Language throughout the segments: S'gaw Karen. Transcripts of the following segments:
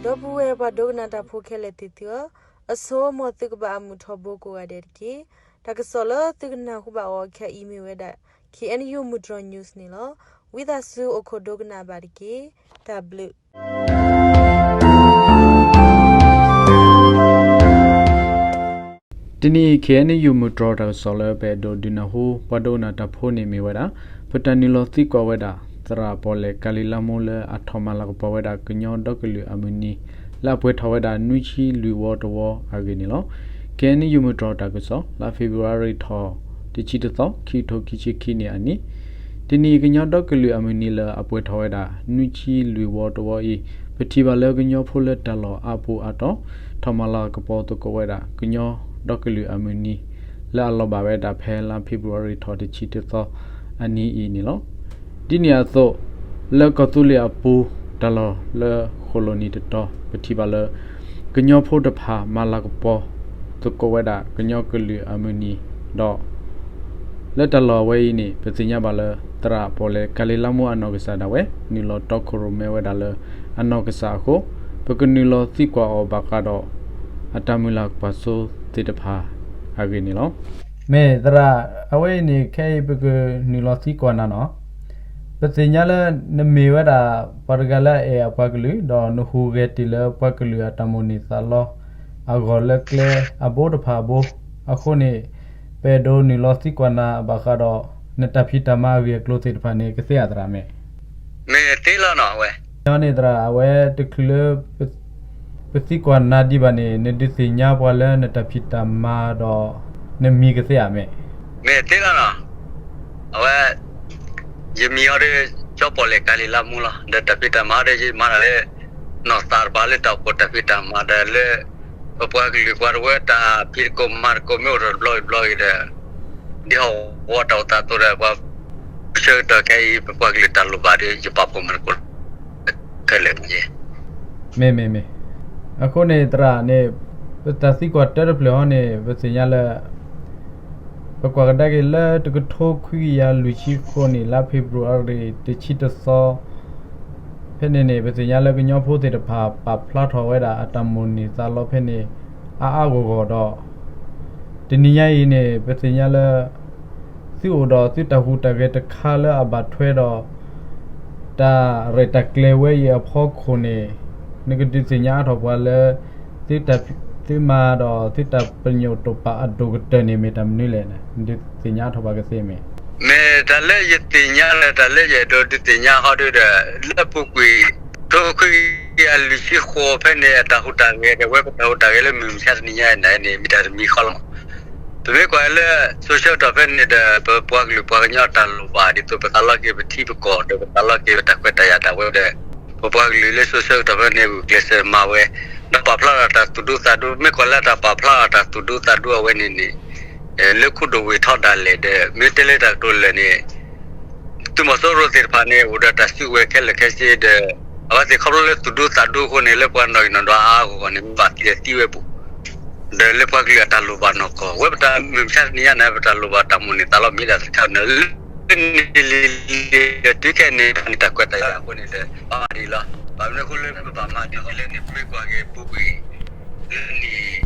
ဒီပုၢ်ဝဲၢ်ပှၤဒိကနၣ်တၢ်ဖိခဲလၢာ်သ့ၣ်သုဧၢ, အဆိ မ်သုကဘၣ်အမုာ်ထီဘိကိးဂၤဒဲးတက့ၢ်. တၢ်ကစီၣ်လၢသုကနၢ်ဟူဘၣ်အီၤခဲအံၤမ့ၢ်ဝဲဒၣ် K N U မုၢ်တြီၤ news န့ၣ်လီၤ. ဝံသးစူၤအိၣ်ခိးဒိကနၣ်ဘၣ်တက့ၢ်. တၢ်ဘျုး တနံၤအံၤ K N U မုၢ်တြီၤတၢ်ကစီၣ်လၢပအဲၣ်ဒိးဒုးနၢ်ဟူပှၤဒိကနၣ်တၢ်ဖိန့ၣ်မ့ၢ်ဝဲဒၣ် ပတၢ်နုာ်လီၤသံကွၢ်ဝဲဒၣ် သရၣ်ပီၣ်လဲၣ်ကၤလံၤလါမိၢ်လၢအထီၣ်မၤလၤကပီၤဝဲဒၣ် ကညီဒီကလုာ်အမုၢ်နံၤ လၢအပှဲၤထီၣ်ဝဲဒၣ်နွံဆံလွံၢ်ဝီတဝီအဂ့ၢ်န့ၣ်လီၤ. K N U မုၢ်တြီၤတၢ်ကစီၣ် လါ February ထီၣ် တဆံတသီ ခံကထိခံဆံခံနံၣ်အနံၤ တနံၤအံၤ ကညီဒီကလုာ်အမုၢ်နံၤလၢအပှဲၤထီၣ်ဝဲဒၣ် နွံဆံလွံၢ်ဝီတဝီအံၤ ပထံၣ်ဘၣ်လၢကညီဖိလၢတၢ်လီၢ်အါပူၤအါတီၤ ထီၣ်မၤလၤကပီၤသကိးဝဲဒၣ် ကညီဒီကလုာ်အမုၢ်နံၤ လၢအလီၤဘၣ်ဝဲဒၣ်ဖဲလါ February ထီၣ် တဆံတသီအနံၤအံၤန့ၣ်လီၤ. ဒ်န့ၣ်အသိး လၢကီၢ်သူလ့ၤအပူၤ တၢ်လီၢ်လၢဃိၣ်လိၤနံၤတတီၤ ပထံၣ်ဘၣ်လၢ ကညီဖိတဖၣ်မၤလၤကပီၤသကိးဝဲဒၣ် ကညီကလုာ်အမုၢ်နံၤ ဒီး လၢတၢ်လီၢ်အဝဲအံၤန့ၣ် ပသ့ၣ်ညါဘၣ်လၢ သရၣ်ပီၣ်လဲၣ်ကၤလံၤလါမိၢ်အနီၢ်ကစၢ်ဒၣ်ဝဲ နုာ်လီၤတီခိၣ်ရိၣ်မဲဝဲဒၣ်လၢ အနီၢ်ကစၢ်အဃိ ပကနုာ်လီၤသံကွၢ်အီၤဘၣ်ဃးဒီး အတၢ်မုၢ်လၢ်ကွၢ်စိသ့ၣ်တဖၣ်အဂ့ၢ်န့ၣ်လီၤ. မ့ၢ်သရၣ် အဝဲအံၤန့ၣ် ခဲအံၤပကနုာ်လီၤသံကွၢ်နၤနီၤ ပသ့ၣ်ညါလၢ နမ့ၢ်ဝဲဒၣ် ပှၤတဂၤလၢအအဲၣ်အပှၤကလုာ် ဒီးနဟူးဂဲၤတ့ၢ်လၢပှၤကလုာ်အတၢ်မိၣ်န့ၢ်သးလီ အဂီၢ်လၢကျဲအဘိတဖၣ်အဘိ အဃိန့ၣ် ပအဲၣ်ဒိးနုာ်လီၤသံကွၢ်နၤဘၣ်ဃးဒီး နတၢ်ဖံးတၢ်မၤအဂ့ၢ်အကျိၤသ့ၣ်တဖၣ်န့ၣ် ကသ့ဧါသရၣ်မ့ၢ် မ့ၢ်သ့လီၤနီၤ အဝဲ န့ၣ်သရၣ် အဝဲတချုးလၢ ပသံကွၢ်နၤဒံးဘၣ်န့ၣ် နဒုးသ့ၣ်ညါပှၤလၢနတၢ်ဖံးတၢ်မၤဒီး နမံၤကသ့ဧါမ့ၢ် မ့ၢ်သ့လီၤနီၤ အဝဲ ယမံၤအီၤဒီး ကၠီပီၣ်လဲၣ်ကၤလံၤလါမိၢ်လီၤ. ဒီးတၢ်ဖံးတၢ်မၤဒီး ယမၤတၢ်လၢ နီၢ်သးတပၤလၢတၢ်အိၣ်ဖှိၣ်တၢ်ဖံးတၢ်မၤဒီးလၢ ပပှၤကလုာ်ပှၤတဝၢတၢ်ဖံးသကိးမၤသကိးမ့ၢ်အိၣ်ဒီးတဘျီအံၤတဘျီအံၤဒီး ဒ်ဟီၣ်ကဝီၤတၢ်အိၣ်သးအသိးဒီး ပဆၢကတီၢ်ခဲအံၤ ပပှၤကလုာ်တၢ်လိၣ်ဘၣ်ဒီး ယပာ်ဖှိၣ်မၤသကိး ခဲလၢာ်န့ၣ် မ့မ့မ့ၢ် အဃိန့ၣ်သရၣ်န့ၣ် ပတၢ်သံကွၢ်တၢတဖျၢၣ်ဟီန့ၣ် ပသ့ၣ်ညါလၢ ပကွၢ်ကဒါက့ၤလၢတကထိခွံကယၤလွံၢ်ဆံဃိးနံၣ် လါ February တဆံတသီ ဖဲန့ၣ်န့ၣ် ပသ့ၣ်ညါလၢကညီဖိသ့ၣ်တဖၣ် ပာ်ဖျါထီၣ်ဝဲဒၣ်အတၢ်မိၣ်န့ၢ်သးလီဖဲန့ၣ် အါအါဂီၢ်ဂီၢ်ဒီး တနံၤညါအံၤန့ၣ် ပသ့ၣ်ညါလၢ သုအိၣ်ဒီးသုတၢ်ဟူးတၢ်ဂဲၤတခါလၢအဘၣ်ထွဲဒီး တၢ်ရဲၣ်တၢ်ကျဲၤဝဲအံၤအဖီခိၣ်န့ၣ် နကဒုးသ့ၣ်ညါအါထီၣ်ပှၤလၢ သုတၢ်ဖံးသုမၤဒီး သုတၢ်ပညိၣ်တိာ်ပာ်အဒိၣ်ကတၢၢ်န့ၣ် မ့ၢ်တၢ်မနုၤလဲၣ်န့ၣ် နဒုးသ့ၣ်ညါအါထီၣ်ပှၤကသ့မ့ၢ် မ့ၢ်တၢ်လၢယသ့ၣ်ညါဒီး တၢ်လၢယအဲၣ်ဒိးဒုးသ့ၣ်ညါဟီဒုဒီး လၢအပူၤကွံာ် ထိခွံကယၤလွံၢ်ဆံဃိးဖဲန့ၣ် အတၢ်ဟူးတၢ်ဂဲၤဒီး ဝဲပတၢ်ဟူးတၢ်ဂဲၤလၢမုၢ်မဆါတနံၤညါအံၤန့ၣ် မ့ၢ်တၢ်တမံၤဃီလီၤ. ပမ့ၢ်ကွၢ်လၢ social တီၢ်ဖဲန့ၣ်ဒီး ပပှၤကလုာ်ပှၤကညီအတၢ်လိၣ်ဘၣ် ဒ်သိးပသးလီက့ၤပထံပကီၢ်ဒီး ပသးလီက့ၤပတၢ်ခွဲးတၢ်ယာ်ဒၣ်ဝဲဒီး ပပှၤကလုာ်လၢ social တီၢ်ဖဲန့ၣ် ဂုာ်ကျဲးစၢးမၤဝဲ ဒီးပာ်ဖျါထီၣ်တၢ်သူၣ်ဒူသးဒူ မ့ၢ်ကွၢ်လၢတၢ်ပာ်ဖျါထီၣ်တၢ်သူၣ်ဒူသးဒူအဝဲန့ၣ်န့ၣ် လၢခူဒိၣ်ဝ့ၤထီဒါလဲၣ်ဒီး မ့ၢ်တဲလၢတၢ်ကတိၤလၢာ်န့ၣ် သုးမီၤစိရိၤသ့ၣ်တဖၣ်န့ၣ် အိၣ်ဒီးတၢ်စုကဝဲၤခဲလၢာ်ခဲဆ့ဒီး အဝဲသ့ၣ်ခီဖျိလၢသူၣ်ဒူသးဒူအဃိန့ၣ် လၢပှၤနီၣ်ဂံၢ်နီၣ်ဒွးအါအါဂီၢ်ဂီၢ်န့ၣ် မ့ၢ်ဘၣ်သံဒီးသံဝဲပူၤ ဒီးလၢပှၤကလုာ်အတၢ်လိၣ်ဘၣ်နီၢ်ကီၢ် ဝဲပတၢ်မုၢ်မဆါတနံၤညါန့ၣ် ပတၢ်လိၣ်ဘၣ်တၢ်မိၣ်န့ၢ်သးလီမ့ၢ်ဒၣ်တခါန့ၣ် လၢနံၣ်လံၤလံၤတုၤခဲအံၤန့ၣ် တၢ်ခွဲးတၢ်ယာ်အဃိန့ၣ်ဒီး ဘၣ်ဒံးလီၤ. ဘၣ်မနုၤအဃိလၢပဘၣ်မၤဒ်လဲၣ်န့ၣ် ပမ့ၢ်ကွၢ်က့ၤပူၤကွံာ် လၢနံၣ်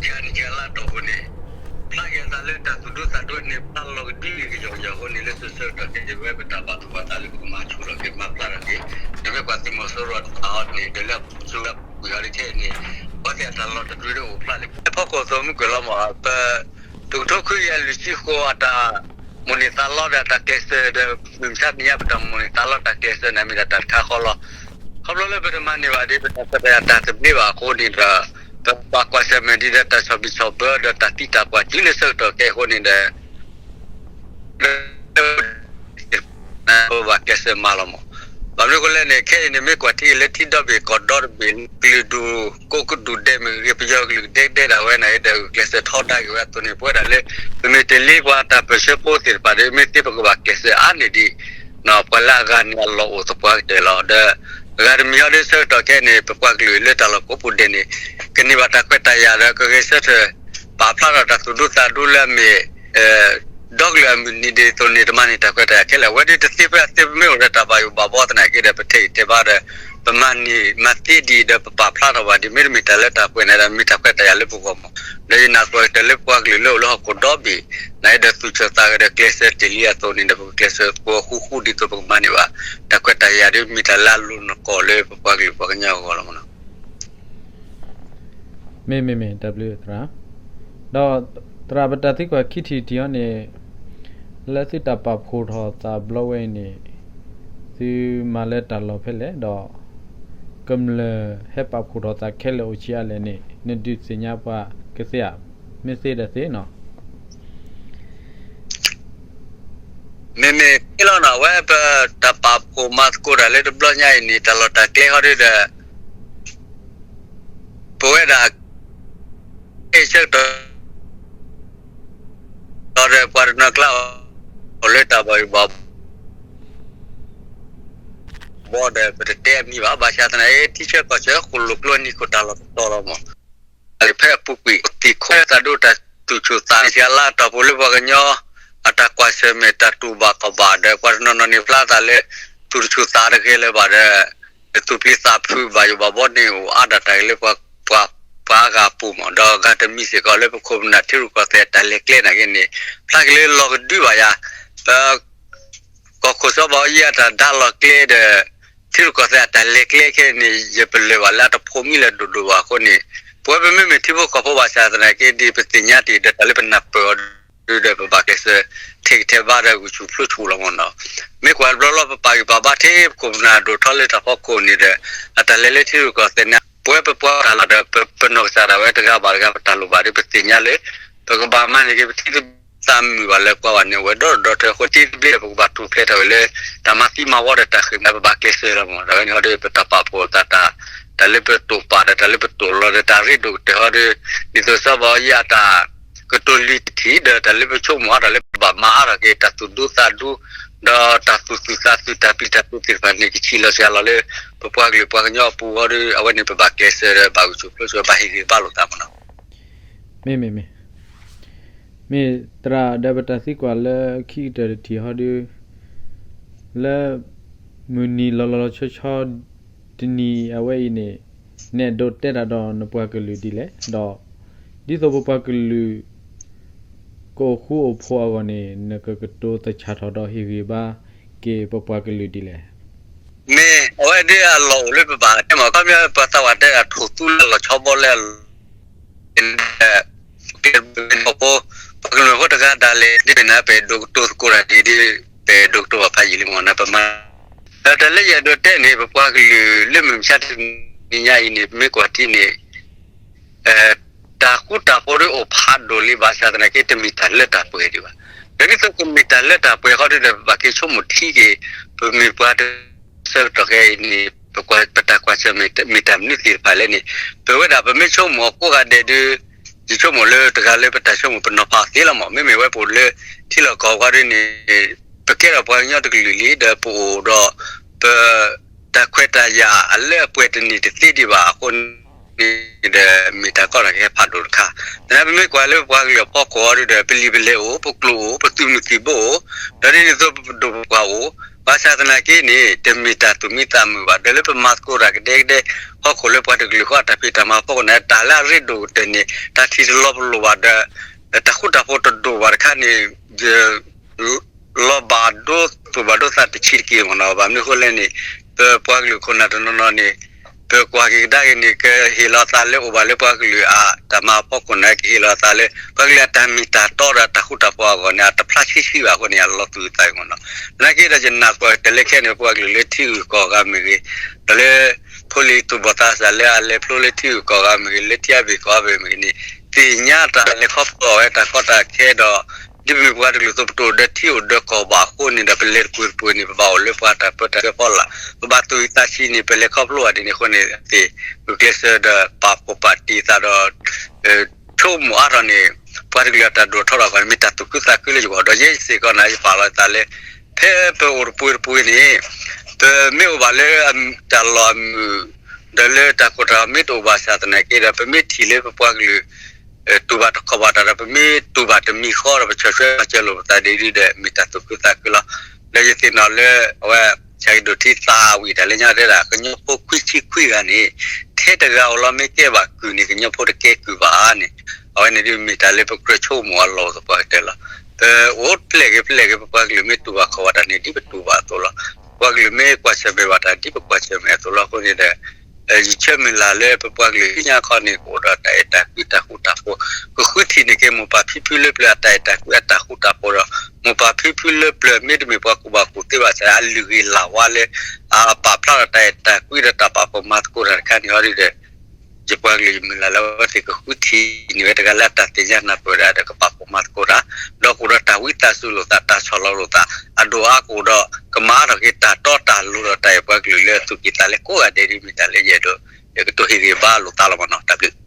ဆါနံၣ်ဆါလါတီၢ်အဃိန့ၣ် ဖျါက့ၤအသးလၢတၢ်သူၣ်ဒူသးဒူန့ၣ် ဖျါလီၤကဒုကယီၤကယီၤအဃိန့ၣ် လၢ social တီၢ်ဖဲန့ၣ် ဝဲပတၢ်ဘၣ်သူၣ်ဘၣ်သးလၢပကမၤဆူၣ်လီၤက့ၤမၤဖျါထီၣ်က့ၤ နမ့ၢ်ကွၢ်သုးမီၤစိရိၤအတၢ်အီၤန့ၣ် ဒီးလၢအပူၤကွံာ်အီၤတက့ၢ်န့ၣ် အဝဲသ့ၣ်အတၢ်လီၢ်တဒုဒၣ်အိၣ်ဖျါလံ ဖီခိၣ်သိးမုၢ်ကွံာ်လီၤမး ပ တကထိခွံကယၤလွံၢ်ဆံဃိးအတၢ်မိၣ်န့ၢ်သးလီဒီးတၢ်ကျဲးစၢးဒီး မုၢ်မဆါတနံၤညါ ပတၢ်မိၣ်န့ၢ်သးလီတၢ်ကျဲးစၢးန့ၣ် မ့ၢ်ဒၣ်တၢ်တခါဃီလီၤ. ခီဖျိလၢပတမၤန့ၢ်ဘၣ်ဒီး ပတၢ်ခွဲးတၢ်ယာ်တၢ်သဘျ့ဘၣ်အဃိန့ၣ်ဒီး ပဘၣ်ကွၢ်ဆၢၣ်မဲာ်ဒ်ဒီးတၢ်ဆီၣ်ဘံၣ်ဆီၣ်ဘၢဒီး တၢ်သံတၢ်ပှၢ်တုၤလၢဆၢကတီၢ်ခဲအံၤအဃိန့ၣ်ဒီး ပဘၣ်ကျဲးစၢးမၤလီၤမး. ဘၣ်မနုၤအဃိလဲၣ်န့ၣ် ခဲအံၤန့ၣ် မ့ၢ်ကွၢ်ထံက့ၤလၢထံဒီဘ့ၣ်ကီၢ်ဒီတဘ့ၣ် ကလုာ်ဒူၣ်ကိးကဒူၣ်ဒဲးမ့ၢ်ဂ့ၤ ပယီၤကလုာ်ဒဲးဒဲးဒၣ်ဝဲန့ၣ်ဒီး ကျဲးစၢးထီဒါက့ၤဝဲအသိးန့ၣ် ပဝဲဒၣ်လၢ ပမ့ၢ်တ့ၢ်လံပှၤတၢ်ပၢၢ်ဆၢဖိသ့ၣ်တဖၣ်ဒီး မ့ၢ်သ့ပကဘၣ်ကျဲးစၢးအါန့ၢ်ဒံး ပှၤလၢအဂၤန့ၣ်အလီၢ်အိၣ်သပှၢ်ကတၢၢ်လီၤ. ဒီးအဂၤတမံၤဟီဒီးဆၢကတီၢ်ခဲအံၤန့ၣ် ပပှၤကလုာ်လၢတၢ်လီၢ်ကိးပူၤဒဲးန့ၣ် ကန့ၢ်ဘၣ်တၢ်ခွဲးတၢ်ယာ်ဒီး ကဂဲၤဆၢထၢၣ် ပာ်ဖျါထီၣ်တၢ်သူၣ်ဒူသးဒူလၢအမ့ၢ် ဒီကလုာ်အမုၢ်နံၤဒ်သိးန့ၣ် တမၤန့ၢ်တၢ်ခွဲးတၢ်ယာ်ခဲလၢာ် အဝဲဒၣ်တသ့ဖဲအသ့ ပမ့ၢ်အိၣ်ဒီးတၢ်ဘၣ်ယိၣ်ဘၣ်ဘီသနာ်က့ဒီး ပထဲးတဲဘၣ်ဒီး ပမၤန့ၢ်မၤသ့ဒံးဒီးပပာ်ဖျါထီၣ်ဘၣ်ဒံး မ့တမ့ၢ်တၢ်လၢတၢ်ပှဲၤန့ၣ်ဒီး မ့ၢ်တၢ်ခွဲးတၢ်ယာ်လၢပဂီၢ်မး. ဒီးယနာ်ကွၢ်ကတၢၢ်လၢပှၤကလုာ်လၢအိၣ်လၢဟီၣ်ခိၣ်ဒီဘ့ၣ် နအဲၣ်ဒိးသူၣ်ဆၢသးဂဲၤဒီးကျဲးစၢးတ့ၢ်လံအသိးန့ၣ်ဒီး ပကကျဲးစၢးကိးဃူဃူဒ်သိးပကမၤန့ၢ်ဘၣ် တၢ်ခွဲးတၢ်ယာ်ဒ်မ့ၢ်တၢ်လၢအလိၤနကိာ်လၢပပှၤကလုာ်ပှၤကညီအဂီၢ်လီၤမးနီၤ. မ့မ့မ့ၢ် တၢ်ဘျုးသရၣ်, ဒီးသရၣ်ပတၢ်သံကွၢ်ခံထံၣ်တထံၣ်အံၤန့ၣ် လၢသုတၢ်ပာ်ဖှိၣ်ထီၣ်သးဘျီဝဲအံၤန့ၣ် သုမၤလၢတၢ်လီၢ်ဖဲလဲၣ်ဒီး ကမျၢၢ်ဟဲပာ်ဖှိၣ်ထီၣ်သးခဲလၢာ်အိၣ်ဆံးအါလဲၣ်န့ၣ် နဒုးသ့ၣ်ညါပှၤကသ့ဧါ, မ့ၢ်သ့ဒီးသ့နီၤ. မ့မ့ၢ်သ့လီၤနီၤ အဝဲပတၢ်ပာ်ဖှိၣ်မၤသကိးတၢ်လၢတဘျီညါအံၤန့ၣ် တၢ်လီၢ်တၢ်ကျဲဟီဒ်ဒီး ပဝဲဒၣ် အ့ၣ်ဆၢကတီၢ် ဒီးပှၤတနီၤကျါအိၣ်လၢတၢ်ဘၣ်ယိၣ်ဘၣ်ဘီဒီး ပတတဲအမံၤဘၣ် ဘၣ်ဆၣ်သနာ်က့ ထံဆၢကီၢ်ဆၢ ဃိၣ်လိာ်ကျိနံၤခိၣ်တၢ်လီၢ်တတီၤလီၤမး ဖဲအပူၤကွံာ် သံၣ်ခိၣ်သးဒိၣ်တၢ်သူၣ်ဆူၣ်သးန့ၣ် စှၤလၢအတီၢ်ပူၤလၢပှၤကညီ အတၢ်ကွၢ်ဆၢၣ်မဲာ်တၢ်တူၢ်ဘၣ်ခီၣ်ဘၣ်ဒီး ပှၤတနီၤနီၤန့ၣ်ဖျါသးလၢ သူၣ်တဆူၣ်သးတဂ့ၤလၢၤဘၣ်ဒီး သူၣ်ဖှံသးဖုးဘၣ်ယိၣ်ဘၣ်ဘီန့ၣ် အိၣ်အါဒၣ်တၢ်ဂ့ၤလၢပှၤ ပှၤအါဂၤအပူၤမး ဒီးဂၤတမံၤစ့ၢ်ကီးလၢပခိၣ်ပနၢ်ထံရူၢ်ကီၢ်သဲးအတၢ်လဲၤကျဲနာ်က့န့ၣ် ဖျါက့ၤလၢလီၤကဒုဘၣ်ယၤ ပ ကီၢ်ခိၣ်စီၤဘၣ်အူယံအတၢ်ဒါလီၤကျဲဒီး ထံရူၢ်ကီၢ်သဲးအတၢ်လဲၤကျဲခဲအံၤန့ၣ် ယပလၢၢ်ဘၣ်လၢအတဖိးမံလၢၤဒိၣ်ဒိၣ်ဘၣ်အဃိန့ၣ် ပဝဲပမ့မ့ၢ်ထံဖိကီၢ်ဖိဘၣ်ဆၣ်သနာ်က့ ဒ်ပသ့ၣ်ညါတ့ၢ်ဒီးတၢ်လၢပနၢ်ပၢၢ်အီၤဒီး ပဘၣ်ကျဲးစၢး ထဲးကထဲးဘါဒီးဂုာ်ဆူၣ်ဖျိဆူၣ်လီၤမးနီၤ. မ့ၢ်ကွၢ်တဘျီလီၤ ပပာ်ဂံၢ်ပာ်ဘါထဲပခိၣ်ပနၢ်ဒိၣ်ထီၣ်လၢတၢ်ဖီခိၣ်န့ၣ်ဒီး အတၢ်လဲၤလၢထံရူၢ်ကီၢ်သဲးန့ၣ် ပဝဲပပှၤတၢ်လီၢ်ဒီး ပနီၢ်ကစၢ်ဒၣ်ဝဲတဂၤဘၣ်တဂၤ ပတၢ်လိၣ်ဘၣ်ဒီး ပသ့ၣ်ညါလၢ ပကဘၣ်မၤန့ၢ်က့ၤပထံသဘျ့သးမုာ်ဘၣ်လၢပှၤဘၣ်န့ၣ် အဝဲဒီဒီထၢဃိ ထံသဘျ့ဒီး ပကဘၣ်ထူၣ်ဖျဲးထီၣ်ဝဲလၢ တၢ်မၤသံမၤဝီဒီးတၢ်ဃ့ၢ်မှံဟးဖျိး ပဘၣ်ကျဲးစၢးလီၤမး. တၢ်ဝဲန့ၣ်ဟီဒီး ပတၢ်ပာ်ဖှိၣ်သးတၢ် တၢ်လၢပတိာ်ပာ်ဒီး တၢ်လၢပတိာ်လီၤဒီး တၢ်ရ့ဒိၣ်ကတၢၢ်ဟီဒီး ဒ်သိးစီၤဘၣ်အူယံအတၢ်ကတိၤလွံၢ်ထံၣ်ဒီး တၢ်လၢပဆိကမိၣ်အါထီၣ်လၢပဘၣ်မၤအါထီၣ်က့ၤ တၢ်သူၣ်ဒူသးဒူ ဒီးတၢ်သူၣ်သုၣ်သးသုၣ် တၢ်ပျံၤတၢ်ဖုးသ့ၣ်တဖၣ်န့ၣ် ကဆံးလီၤစှၤလီၤလၢ ပပှၤကလုာ်ပှၤကညီအပူၤအဃိဒီး အဝဲန့ၣ်ပဘၣ်ကျဲးစၢးဒီး ဘၣ်ဂုာ်ဆူၣ်ဖျိဆူၣ် ဘၣ်ဟ့ၣ်ဂံၢ်ဘါလိာ်သးမးနီၤ. မ့မ့ၢ် မ့ၢ်သရၣ်ဒီး ပတၢ်သံကွၢ်လၢခံကတၢၢ်တထံၣ်ဟီဒီး လၢ မုၢ်နံၤလီၤလီၤဆီဆီ တနံၤအဝဲအံၤန့ၣ် နအဲၣ်ဒိးတဲတၢ်ဒီးနပှၤကလုာ်ဒ်လဲၣ်, ဒီး ဒ်သိးပပှၤကလုာ် ကအိၣ်ဃူအိၣ်ဖိးအဂီၢ်န့ၣ် နကကတိၤသဆၣ်ထီၣ်ဒီးဟ့ၣ်ဂံၢ်ဘါက့ၤပပှၤကလုာ်ဒ်လဲၣ်. မ့ၢ်အဝဲဒ်အလီၢ်အိၣ်လၢပဘၣ်တဲမး ခီပညီပှၤသးဝးတဲအထိၣ်သူလၢအလီၤဆီဘီလၢအလီၢ် ပှၤကလုာ်ဖိ ပှၤကလုာ်ဖိတဂၤဒၣ်လဲာ် ဒ်ပနၢ်ပအဲၣ်ဒိးကတိၤသကိးတၢ်ဒ် ဒ်ပအဲၣ်ဒိးကတိၤဘၣ်ဖးယံာ်လံမ့ၢ်နပမၤ တၢ်လၢယအဲၣ်ဒိးတဲန့ၣ် ပပှၤကလုာ်လၢမုၢ်မဆါတနံၤညါအံၤန့ၣ် ပမ့ၢ်ကွၢ်ထံန့ၣ် တၢ်ဃူတၢ်ဖိးဒ်အိၣ်ဖးဒိၣ်လံ ဘၣ်ဆၣ်သနာ်က့ တမ့ၢ်တၢ်လၢတၢ်ပှဲၤဒံးဘၣ်. ဒီးဒ်သိးကမ့ၢ်တၢ်လၢတၢ်ပှဲၤဃီဒ်ဒီး ပဘၣ်က့ၤဆိကမိၣ်ထံက့ၤ ပမ့ၢ်ပှၤတဆၢကတီၢ်ခဲအံၤန့ၣ် ပကွၢ်ပတၢ်ကွၢ်ဆၢၣ်မဲာ်မ့ၢ်တၢ်မနုၤသ့ၣ်တဖၣ်လဲၣ်န့ၣ် ပဝဲဒၣ်ပမ့ၢ်ဆိကမိၣ်အကိးဂၤဒဲးဒီး ယဆိကမိၣ်လၢတဂၤလၢပတၢ်ဆိကမိၣ်ပနီၤဖးသ့လီၤမး မ့မ့ၢ်ဝဲပအိၣ်လၢထံလီၢ်ကီၢ်ပူၤဒ်န့ၣ် ပကဲထီၣ်ပှၤကညီတကလုာ်လံ ဒီးပအိၣ်ဒီး ပ တၢ်ခွဲးတၢ်ယာ်အလၢအပှဲၤတန့ၢ်တသ့ဒံးဘၣ်အဃိန့ၣ်ဒီး မ့ၢ်တၢ်ကီတၢ်ခဲဖးဒိၣ်တခါ သနာ်က့ပမ့ၢ်ကွၢ်လၢပပှၤကလုာ်အဖီခိၣ်အံၤဒီး ပလံာ်ပလဲၢ်အိၣ် ပကျိာ်အိၣ် ပသုးမုၢ်သံၣ်ဘိအိၣ် ဒီးဒ်န့ၣ်အသိးပဒိၣ်ပပှၢ်အိၣ် ဘၣ်ဆၣ်သနာ်က့န့ၣ် တမ့ၢ်တၢ်သူၣ်မံသးမုာ်ဘၣ် ဒီးလၢပမၤသကိးတၢ်ကဒဲကဒဲ ဟီၣ်ခိၣ်လၢပှၤတကလုာ်ဃီအတၢ်ဖံးတၢ်မၤဖီခိၣ်န့ၣ် တၢ်လၢအရ့ဒိၣ်ကတၢၢ်န့ၣ် တၢ်ထံၣ်တလီၤပလိာ်ဘၣ်ဒီး တၢ်ဃူတၢ်ဖိးတဒိၣ်ဘၣ်တခါန့ၣ် လီၤဘၣ်ဒိသူၣ်ဘၣ်ဒိသးတဆံးတက့ၢ်မ့ၢ်နီၤ ဘၣ်မနုၤအဃိလဲၣ်န့ၣ် ပပှၤကလုာ်ခိၣ်နၢ်တနီၤနီၤန့ၣ် ပကွၢ်က့ၤကဒါက့ၤန့ၣ် ကဟ့ၣ်လီၤသးလၢအိၣ်ဘၣ်လၢပှၤကလုာ်အတၢ်မၤဖီခိၣ်န့ၣ် ကဟ့ၣ်လီၤသးလၢ ပှၤကလုာ်အတၢ်မ့ၢ်တၢ်တီဒီးတၢ်ဃူတၢ်ဖိးအဂီၢ်န့ၣ် အတဖျါဆံးဆံးဘၣ်အဃိန့ၣ် အလီၤသူၣ်အုးသးအုးမ့ၢ်နီၤ သနာ်က့ဒီးယနာ်ကွၢ်တၢ်လၢခဲန့ၣ် ပှၤကလုာ်လၢထံဂုၤကီၢ်ဂၤမ့ၢ်ဂ့ၤ ဒီးလၢ ဖိလံၤသူၣ်ဘီၣ်သးစၢ်လၢအလဲၤဖျိလၢထံဂုၤကီၢ်ဂၤမ့ၢ်ဂ့ၤ လၢထံအဘ့ၣ်ကီၢ်အဘ့ၣ်မ့ၢ်ဂ့ၤန့ၣ် သ့ၣ်ညါတၢ်လဲၤခီဖျိအဝဲတၢ်ကီတၢ်ခဲဒီး ဒ်ပမ့ၢ်ပှၤတကလုာ်အသိး ပတအိၣ်ဒီးထံအိၣ်ဒီးကီၢ်ဘၣ်အဃိန့ၣ်ဒီး ပလဲၤတပူၤတပူၤန့ၣ် ပဘၣ်အိၣ်လၢပှၤတၢ်ပၢတၢ်ဆှၢဖီလာ် ပဘၣ်သူၣ်အုးသးဆံးန့ၣ် ပလဲၤခီဖျိဘၣ်ဒ်န့ၣ်အဃိန့ၣ် သ့ၣ်ပကျဲးစၢးဒီးပာ်ဖှိၣ်ပာ်တံၢ်သးဒီး ဆိကမိၣ်အါထီၣ်န့ၣ် ပှၤတကလုာ်အတၢ်ဒိၣ်ထီၣ်ထီၣ်အဂီၢ်န့ၣ် မ့ၢ်တၢ်သူၣ်ခုသးခုလၢယဂီၢ် ဒီးယဲယစ့ၢ်ကီးန့ၣ် ယပာ်လီၤသးလၢ ဖဲပအိၣ်တပူၤတပူၤန့ၣ် ပမ့ၢ်အိၣ်ဘၣ်လၢတၢ်လီၢ်အမုာ် ဒီးလၢတၢ်ကိၢ်တၢ်ဂီၤမ့ၢ်တအိၣ်ဘၣ်ဆၣ်သနာ်က့ဒီး ပမ့ၢ်ထံၣ်လၢပပှၤကလုာ် တူၢ်ဘၣ်တခီၣ်ဘၣ်တၢ်ဒီး ပမ့ၢ်တူၢ်ဘၣ်တမံၤဃီဒီး ပဆီၣ်ထွဲမၤစၢၤလိာ်ပသးဒ်ဒ်ဒီး မ့ၢ်တၢ်သူၣ်ခုသးခုလီၤ. ဒီးယသ့ၣ်နီၣ်လၢအဝဲ ဆၣ်က့ၤဒိးထံသးဝံၤတၢ်လၢညါတဲဒၣ် ကညီဖိခွံဆံခွံဂၤန့ၣ် ထဲတဂၤဧိၤလီၤမ့ၢ်ကဲဘၣ်ကုၢ်န့ၣ် ကညီဖိတကဲကုၢ်ဘၣ်န့ၣ်, အဝဲန့ၣ်ဒ်မ့ၢ်တၢ်လၢပကြၢးဆိကမိၣ်အလီၢ်သပှၢ်ကတၢၢ်လီၤ. ပအိၣ်ဖျဲၣ်ဂ့ၤဖျဲၣ်ဂ့ၤ ပပှၤကလုာ်မ့ၢ်တူၢ်ဘၣ်ခီၣ်ဘၣ်တၢ်န့ၣ် ဒ်ပတူၢ်ဘၣ်အသိးလီၤ. ပပှၤကလုာ်မ့ၢ်ကွၢ်ဆၢၣ်မဲာ်ဘၣ်တၢ် ဒ်ပကွၢ်ဆၢၣ်မဲာ်အသိးလီၤ. အဃိန့ၣ်ဒီး ယဆၢမုၢ်လၢ်လၢပပှၤကလုာ်လၢညါခီန့ၣ် ကအိၣ်ဒီးတၢ်အဲၣ်တၢ်ကွံတၢ်ဃူတၢ်ဖိး, ကဃုထံၣ်န့ၢ်က့ၤမိၢ်ပၢ်ဖံဖုလၢပျၢၤအတၢ်အဲၣ်တၢ်ကွံအတၢ်ဃူတၢ်ဖိးဒီး မိၢ်ပၢ်ဖံဖုလၢပျၢၤမ့တမ့ၢ်ပှၤကူၣ်ဘၣ်ကူၣ်သ့ဘၣ်ဆၣ် အလုၢ်ဂ့ၤလၢ်ဝါလၢ အပာ်ဖျါဒီးတၢ်အဲၣ်တၢ်ကွံဒီးတၢ်ပာ်ဖှိၣ်မၤသကိးတၢ်တခါန့ၣ်အီၤဒီး ယပှၤကလုာ်ယမုၢ်လၢ်လၢအဝဲသ့ၣ်ကဃုထံၣ်န့ၢ်ဝဲတဂၤလၢအတၢ်သ့ၣ်ညါနၢ်ပၢၢ်တၢ်ဒီး ကပာ်ဖှိၣ်မၤသကိးတၢ်, ဒီးကအိၣ်ဒီးတၢ်ဝံသးစူၤလိာ်သး တၢ်ဆီၣ်လီၤလိာ်သး အဒိၣ်အါကအိၣ်ဒီး ကမၤအါထီၣ်က့ၤတၢ်တီတၢ်လိၤဒီးတၢ်အဲၣ်ပှၤကလုာ်လၢအသူၣ်ကံၢ်သးလဲကိးဂၤဒဲးဒ်မ့ၢ်တၢ်လၢယအဲၣ်ဒိး ယကတိၤဟ့ၣ်ဂံၢ်ဘါလိာ်သးလီၤမ့ၢ်နီၤ. တၢ်ဘျုး